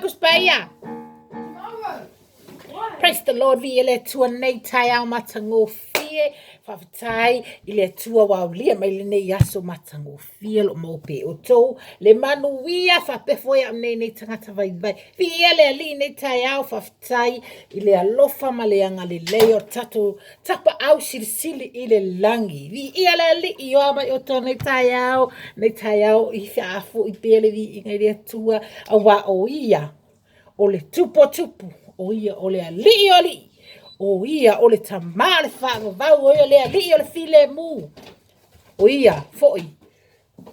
Tusi Paia. Praise the Lord, viia le Atua nei taeao matagofie. Faafetai i le Atua ua aulia mai lenei aso matagofie o lo o maua pea e outou le manuia faapea foi au nei nei tagata vaivai. Viia le Alii nei taeao, faafetai i le alofa ma le agalelei o le tatou tapaau silisili i le lagi. Viia le Alii o a mai outou nei taeao, nei taeao i faafoi pea le viiga i le Atua, auā o Ia o le Tupu o Tupu, o Ia o le Alii o Alii, o Ia o le Tama o le Faavavau, o Ia le Alii o le Filemu, o Ia foi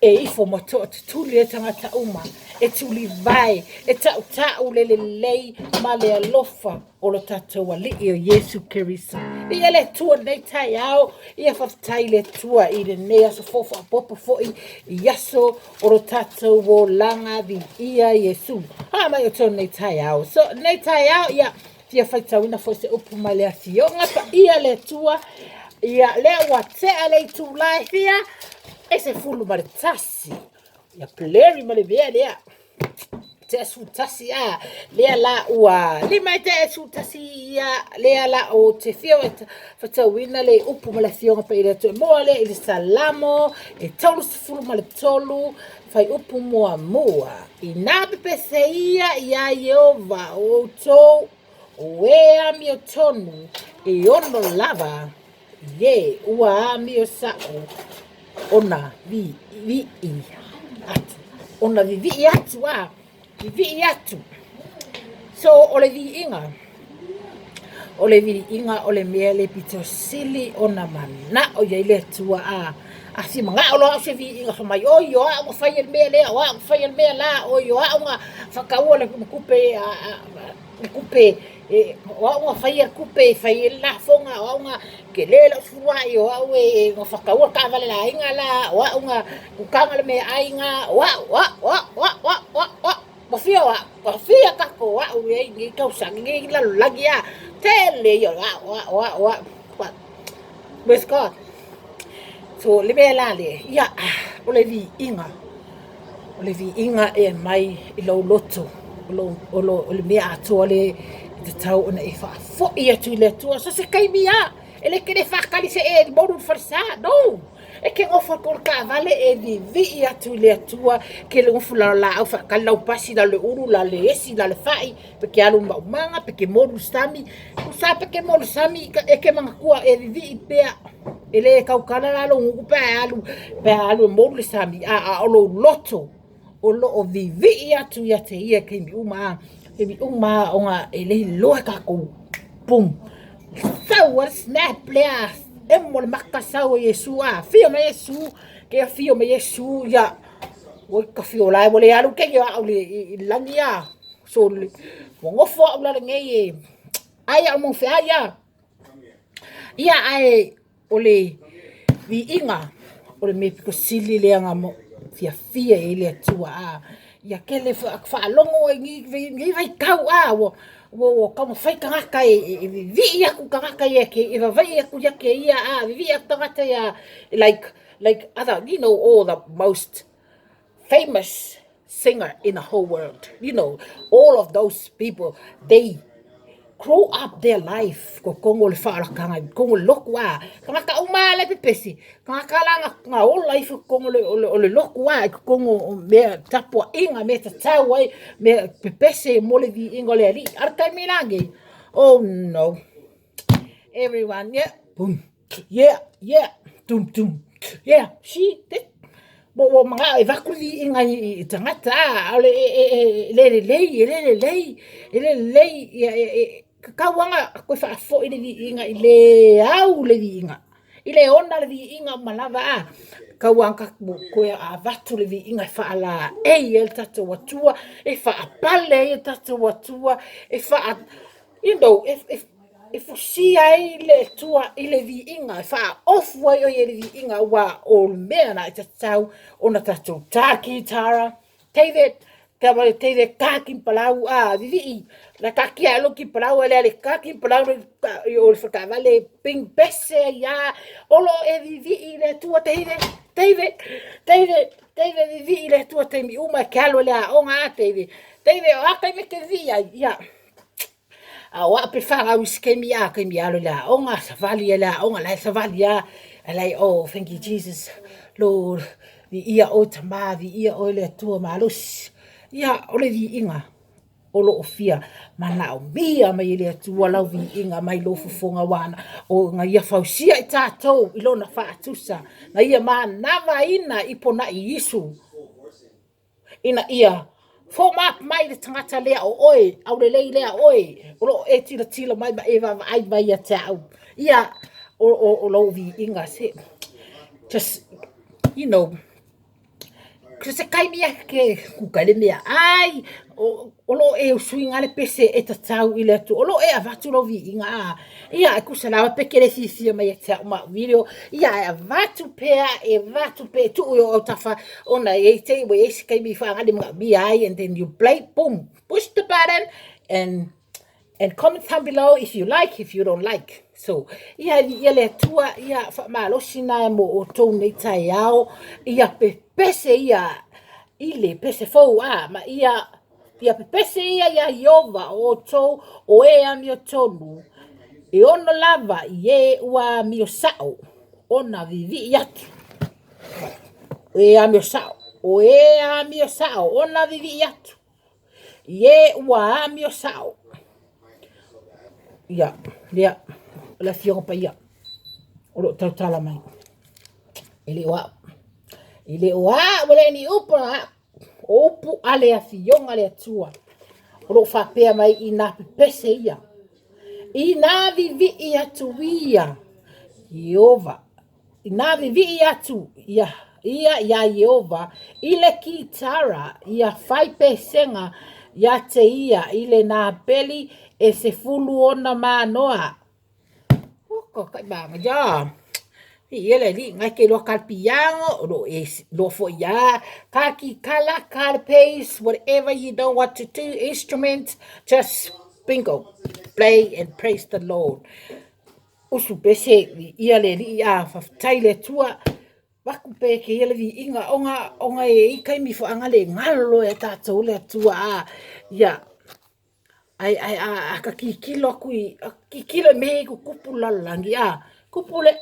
e ifo ma toatutuli ai tagata uma, e tulivae, e tautau le lelei ma le alofa o lo tatou Alii o Iesu Keriso. Viia le Atua lenei taeao, ia faafetai i le Atua i lenei aso fou faaopoopo foi i aso o lo tatou olaga, viia Iesu. Haa mai outou lenei taeao. So, lenei taeao, ia, fia faitauina foi se upu mai le Afioga Paia le Atua. Ia, lea ua tea le itula e fia, e 11. Ia, blurry ma le mea lea. Tea 11 a. Lea la ua lima e tea 11 ia, lea la o te fia faitauina le upu ma le Afioga Paia le Atua. E moa lea i le Salamo e 33, fuaiupu muamua. Inā pepese ia iā Ieova o outou o e amiotonu e ono lava, ie, ua amio saʻo ona viivii atu, ona vivii atu a, vivii atu. So, o le viiga, o le viiga o le mea le pito sili ona manao i ai le Atua a, a fia manao loa au se viiga fai mai, oi o au na faia le mea lea, o au na faia le mea la, oi o au na faataua le kupe le kupe e, o au na faia le kupe e fai ai le lafoga, o au na tele lau sefuluai, o au e na faataua le taavale a le aiga la, o au na kutaga le meaai na, o au, o au, o au, o au, o au, o au, o au. Ua fia o au, ua fia tatou o au i nei tausaga, nei lalolagi a, tele ia o au, o au, o au, o au. But, where's God? So, le mea la lea, ia, o le viiga, o le viiga e mai i lou loto, o, lo, o, lo, o le mea atoa le e tatau ona e faafoi atu i le Atua. So se taimi a, e le te le whakali se e moru le falesa, no! E ke nofo atu le taavale e vivii atu i le Atua, ke le nofo la laau faatali lau pasi la le ulu la le esi la le fai, pe ke alu maumaga, pe ke molu sami. Sa pe ke molu sami e ke manatua e vivii pea. E le tautala la lou gutu pe a alu, pe a alu e molu le sami, a, a o lou loto o lo o vivii atu ia te ia i taimi uma a, taimi uma a ona e le iloa e tatou, boom, sau a le snap lea, emo le maka sau e Iesu a, afio mai Iesu, ke afio mai Iesu, ia, ua ka fio la ua le alu ke ia au le i lagi a, so ua nofo au lale nei e ai au mo feai a. Ia ae o le viiga o le mea pito sili lea na fiafia i ai le Atua a ia kele faalogo ai nei nei vaitau a ua ua ua taumafai tagata e e vivii atu tagata ia ke e vavaie atu ia te ia a vivii atu tagata ia like like other you know all the most famous singer in the whole world. You know, all of those people, they grow up their life ko kongo le whaalakanga i kongo le loku a. Tangata uma le pepesi, tangata la nga, nga ola ifo kongo le, o le, o le loku a, i kongo o mea tapua inga, mea tatau ai, mea pepese mo le vi inga o le alii. Ara taimi langi, oh no. Everyone, yeah, boom. Yeah, yeah, tum tum, yeah, she, that, Ua ua manao e vaku le viiga i tagata a, aole e e e le lelei, e le lelei, e le lelei ia e e tatau lava ona toe faafoi le viiga i le au le viiga, i le ona le viiga uma lava a, tatau lava ona tatou toe avatu le viiga e faalaei ai le tatou Atua, e faapale ai le tatou Atua, e faa, you know, e e e fusia ai le Atua i le viiga, e faaofu ai o ia i le viiga, aua o le mea na e tatau ona tatou tā kitara. David, David tā kimpalau a vivii, la taatia e lou kimpalau e lea le tā kimpalau le o le faletaavale ping pese ai a, o lo o e vivii i le Atua David, David, David, David vivii i le Atua taimi uma e ke alu e le aoga a David. David, o a taimi e te vivii ai, ia, a o a'u pe fanau i se taimi a taimi alo i le aoga, savali ai i le aoga, la e savali lava, I like, oh, thank you Jesus, Lord, viia oe Tama, viia oe le Atua malosi. Ia, o le viiga o lo o fia manaomia mai e le Atua lau viiga mai lou fofoga aua na ia fausia i tatou i lona faatusa, na ia manavaina i pona'i Isu. Ina ia form up mai le tagata lea o oe, aulelei lea oe, o lo o e tilotilo mai ma e vaavaai mai ia te au. Ia, o lou viiga, se, just, you know, se taimi e ke kuka i le meaai, o lo o e usuina le pese e tatau i le Atua, o lo o e avatu lou viiga a, ia, e tusa lava pe e te le fiafia mai ia te au ma au video, ia, e avatu pea, e avatu pea, e tuu i ou autafa, ona e i ai ua i ai se taimi e faagali manaomia ai, and then you play, boom, push the button, and comment down below if you like, if you don't like. So, ia, e viia le Atua, ia, faamalosi na mo outou nei taeao, ia pepese ia i le pese fou, a, ma ia, ia pepese ia iā Ieova o outou o e amiotonu, e ono lava i e ua amio sa'o ona viivii atu. O e amio sa'o, o e amio sa'o ona viivii atu. I e ua amio sa'o. Ia, lea, o le Afioga Paia o lo o tautala mai. E le o a'u. E le o a'u e leai ni upu a o upu a le Afioga a le Atua o lo o faapea mai i nā pepese ia. I nā viivii atu ia Ieova. I nā viivii atu ia ia iā Ieova i le kitara ia fai pesega ia te ia i le nāpeli e 10 ona mānoa. Oko kai manga ia. I ia le alii ngai ke loa ka le piano, o lo e loa foi ia ka kikala, ka le bass, whatever you know what to do, instrument, just bingo, play and praise the Lord. Usu pese i ia le alii a faafetai le Atua. Vaku pe ke ia le viiga ona ona e i taimi foaga le galo ia tatou le Atua a ia Ai, ai, a, a ka kikilo aku i, a kikilo i mea i kukupu le lalolagi, a, kupu le,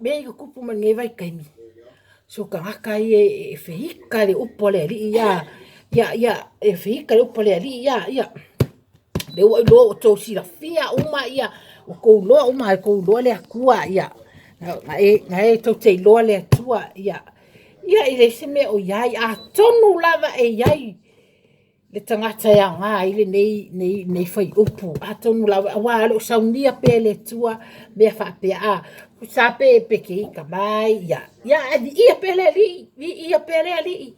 mea i kukupu ma lenei vaitaimi. So tagata ia e feika i le upu a le alii, a, ia, ia, e feika i le upu a le alii, a, ia. Lea ua ou iloa ua outou silafia uma, ia, ua outou iloa uma, ua outou iloa le Atua, ia. Na e, na e tou te iloa le Atua, ia. Ia, e leai se mea o i ai, atonu lava e i ai le tagata e aoga ai lenei, nei, nei fuaiupu. Atonu lava, aua o lo o saunia pea e le Atua mea faapea, a, sa pe, pe ke ika mai, ia, ia, ae viia pea le Alii, viia pea le Alii,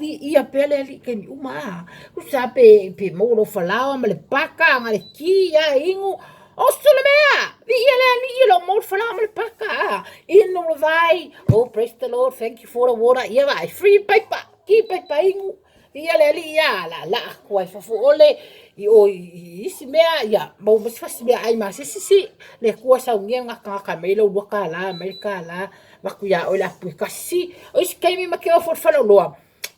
viia pea le Alii taimi uma, a, sa pe, pe maua lou falaoa ma le paka, na le ki, a, inu, oso le mea, viia le Alii o lo o maua le falaoa ma le paka, a, inu le vai, oh, praise the Lord, thank you for the water, ia vaai, free paipa, ki paipa inu, Ia le alii ia la la aku ai fafo ole i o i isi mea ia maua mai se fasi meaai ma se isi si le Atua saunia na tagata mai lau $2 mai le $1 avatu ia oe le apu e tasi. O isi taimi ma te ofo i le faleoloa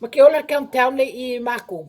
ma te ola i le countdown lea i matou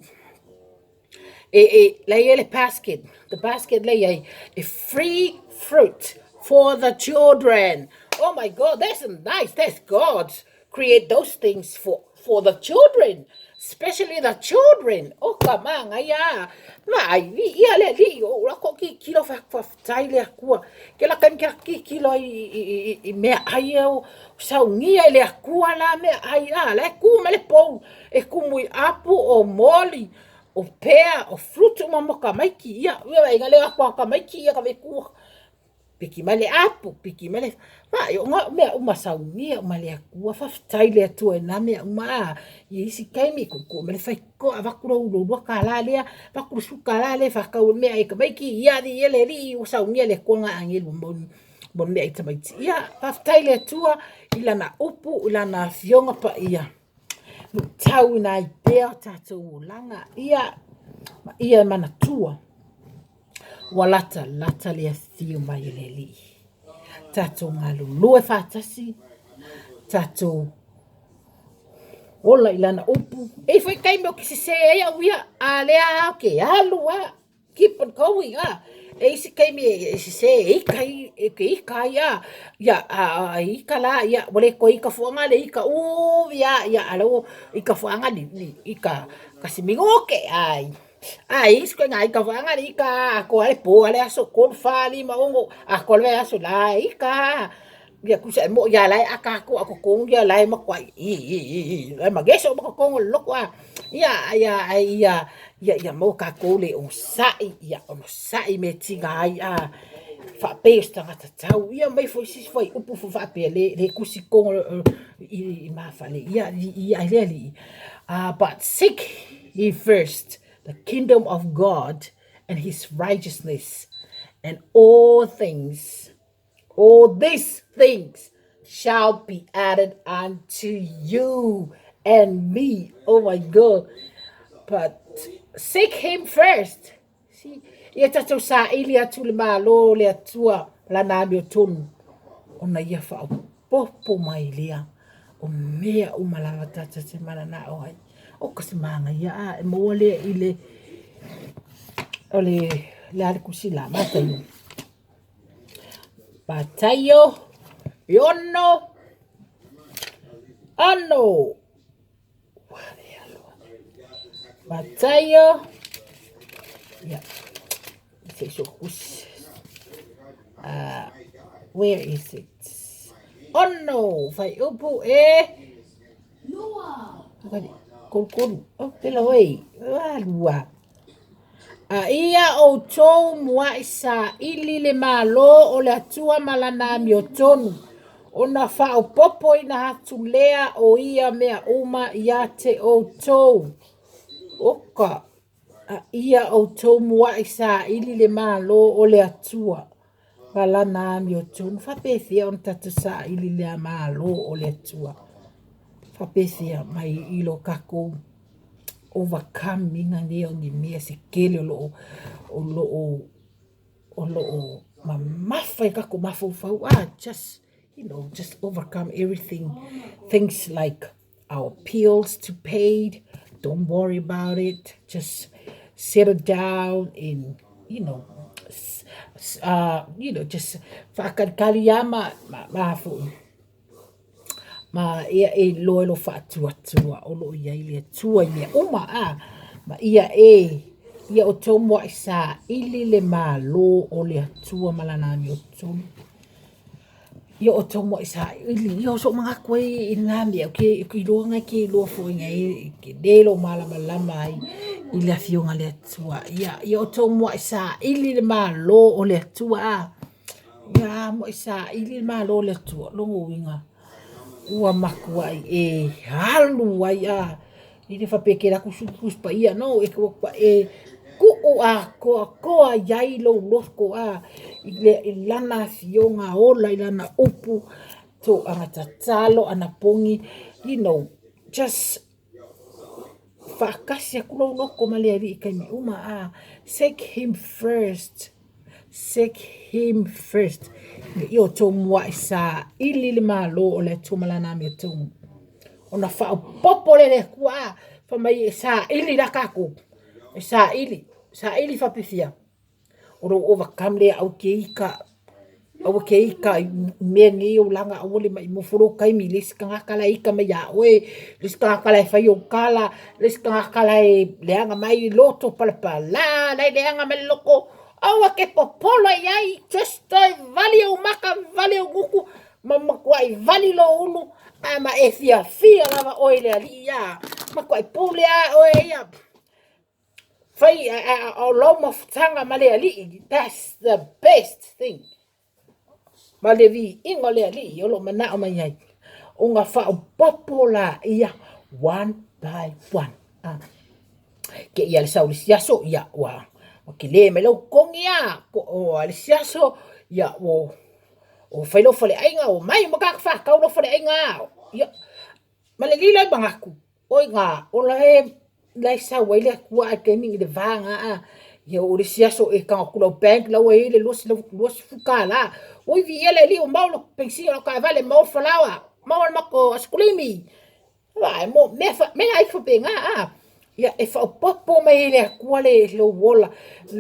e e la e i ai le basket, the basket la e i ai e free fruit for the children. Oh my God that's nice, that's God create those things for for the children, especially the children. O ka māngaia, vaai, viia le Alii, o ula ko kikilo faafetai le Atua. Ke la taimi ke la kikilo i, i, i, i meaai e o saunia i le Atua la meaai a, la e ku mai le pou, e kumu i apu o moli, o pea, o fruit uma mo tamaiti, ia, ia vaai le atu a tamaiti, ia ka ve ku Piki mai le apu, piki mai le vaai, o ngā mea uma saunia uma le Atua, faafetai le Atua i nā mea uma a i isi taimi, kuʻukuʻu mai le faitotoa, avatu lou $2 lea, avatu le $10 lea e faatau ai mea ai tamaiti, ia viia le Alii ua saunia e le Atua ngā agelu mo le mea ai tamaiti. Ia, faafetai le Atua i lana upu, i lana afioga paia, luitauina ai pea o tatou olaga, ia, ma ia e manatua. Ua latalata le afio mai o le Alii. Tatou galulue faatasi, tatou Ola i lana upu. E i ai foi taimi ou te sesē ai au ia, a lea lava ou te alu lava, keep on going a. E i ai isi taimi e sesē e ita ai, ou te ita ai a, ia a ita la, ia ua le toe ita fuaga le ita umi lava, ia a o la ua ita fuaga ita tasi minute, ai. A e i ai isi ituaiga ita foi le ita atoa lava le po a le aso, 3, 4, 5, 6, atoa le vaiaso la e ita lava. Ia tusa e mo'i lava o la e ata atu a o totonu ia o la e matuai la e mageso uma totonu o le loto a. Ia ia ia ia ia maua tatou le onosai, ia onosai i mea e tiga ai a faapei o se tagata tau. Ia aumai foi isi fuaiupu foi faapea le le tusi i totonu i ma fale ia viia ai le Alii. But seek ye first the kingdom of God and his righteousness and all things all these things shall be added unto you and me. Oh my God. But seek him first. See, ia tatou saili atu le Malo o le Atua lana amiotonu, ona ia faaopoopo mai lea o mea uma lava tatou te mananao ai. O ka se mānaia a e maua lea i le o le le a le tusi la Mataio. Mataio e ono ono Mataio ia se i so'u tusi where is it ono fuaiupu e lua 33 oh pela oi lua A ia ʻoutou muaʻi saili le Malo o le Atua ma lana amiotonu, ona faaopoopoina atu lea o ia mea uma iā te ʻoutou. Oka, a ia ʻoutou muaʻi saili le Malo o le Atua ma lana amiotonu. Faapefea ona tatou saili le Malo o le Atua? Faapefea mai i lo tatou overcome ina nei o ni mea se tele o loo o loo o loo mamafa i tatou mafaufau ah just you know just overcome everything things like our bills to pay don't worry about it just settle down and you know you know just faakalikali lava ma ma foi Ma ia e iloa i lou faatuatua o lo o i ai le Atua i mea uma, a ma ia e, ia ʻoutou muaʻi saili le Malo o le Atua ma lana amiotonu. Ia ʻoutou muaʻi saili, ia o soʻu manatu ai i nā mea, ou te iloa na ke iloa foi nei, ke lē lou malamalama ai i le afioga a le Atua. Ia, ia ʻoutou muaʻi saili le Malo o le Atua, a Ia muaʻi saili le Malo o le Atua, lona uiga ua matuai e alu ai a e le faapea e te alu atu sulu Tusi Paia, no, e e tuu atoatoa i ai lou loto a i lana afioga ola i lana upu, toaga tatalo, anapogi, you know, just faatasi atu lou loto ma le Alii i taimi uma a seek him first seek him first ia outou muaʻi saili le Malo o le Atua ma lana amiotonu ona faaopoopo lea e le Atua a fai mai e saili la tatou e saili saili faapefea O lou overcome lea aua ke ika, aua ke ika i mea nei ou laga aua le maʻi lou taimi i le isi tagata la e ika mai iā ʻoe, le isi tagata la e fai ou kala, le isi tagata la e leaga mai loto palapala, la e leaga mai le loko. Aua ke popolo i ai, just toe wali ou maka, wali ou gutu, ma matuai wali lou ulu, a ma e fiafia lava ʻoe i le Alii iā, matuai pule lava ʻoe ia. Fai o lou mafutaga ma le Alii, that's the best thing. Ma le viiga o le Alii o loo manao mai ai. Ona faaopoopo laia one by one. Ah. Ke ia le sau le isi aso, ia ua tele mai lou totogi a, o le isi aso, ia ua ua fai lou faleaiga, ua mai uma tagata faatau lou faleaiga. Ia, ma le lilo ai manatu, Oi ngā, ola e la e sau ai le Atua ae taimi i le va ngā a. Ia o le isi aso e tago atu lau bank la ua i ai le $20 . Oi viia le Alii ua maua lou penisini o lau taavale, maua le falaoa, maua le matou asikulimi. Vaai, mo mea fa, mea ai faapena, a. Ia, e faaopoopo mai e le Atua le lou ola,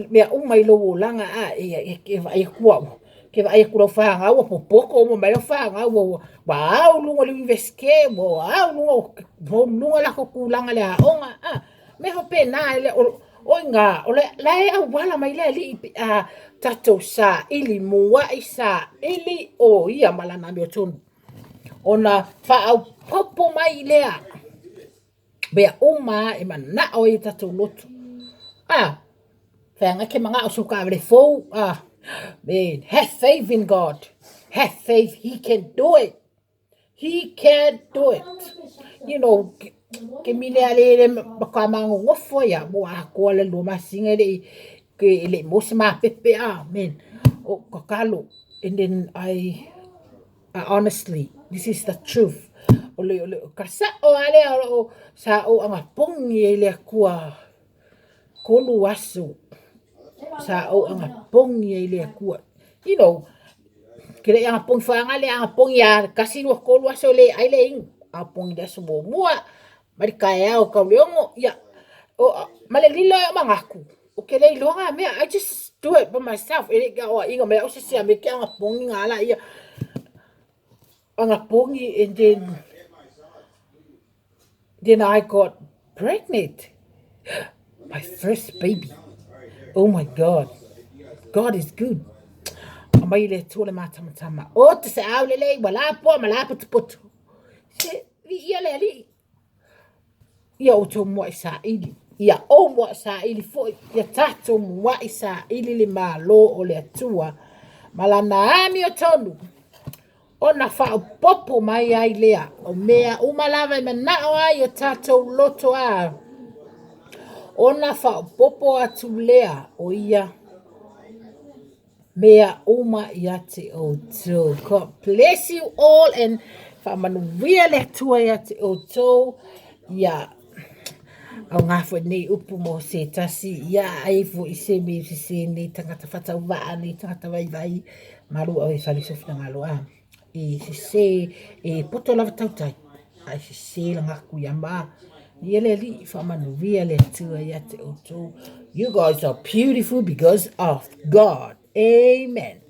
mea uma i lou olaga, a, ia, e te vaai atu au, ke vaai atu lau fanau ua popoto uma mai lau fanau, ua, ua, ua au i luga o le Iunivesite, ua au i luga, ua luga latou tulaga i le aoga, a, mea faapena, e le o, o i ina, o la e auala mai le Alii pe a tatou saili, muai saili o ia ma lana amiotonu. Ona faaopoopo mai lea mea uma e manao ai o tatou loto. Ah, feagai ke manao i sou taavale fou. Ah, man, have faith in God. Have faith he can do it. He can do it. You know, ke mine a le le matua magogofu ai a ua atoa le lua masina e le i ke e le i maua se mapepe a man o tatalo and then I I honestly this is the truth o le o le ka sa'o lava lea o loo sa ou anapogi ai i le Atua tolu aso sa ou anapogi ai i le Atua you know ke le i anapogi faaga lea anapogi lava tasi lua tolu aso e le ai le inu anapogi i le aso muamua mai le taeao tau le 6 ia o ma le lilo ai o manatu ou te le iloa na mea I just do it by myself e le i aoaiga mai au se isi a mea ke anapogi na ala ia anapogi and then then I got pregnant my first baby oh my god God is good aumai le Atua le matamatama o te seau lelei ua lapoa ma lapotopoto se viia le Alii Ia outou muaʻi saili, ia ou muaʻi saili foi, ia tatou muaʻi saili le Malo o le Atua ma lana amiotonu, ona faaopoopo mai ai lea o mea uma lava e manao ai o tatou loto a, ona faaopoopo atu lea o ia mea uma ia te outou. God bless you all and faamanuia le Atua ia te outou. Ia aoga foi nei upu mo se tasi, ia ai foi se mea sese nei tagata faatauvaa nei tagata vaivai malu au e fale sou finagalo a e sese e poto lava tautai ae sese lagaku ia ma ia le Alii faamanuia le Atua ia te outou. You guys are beautiful because of God. Amen.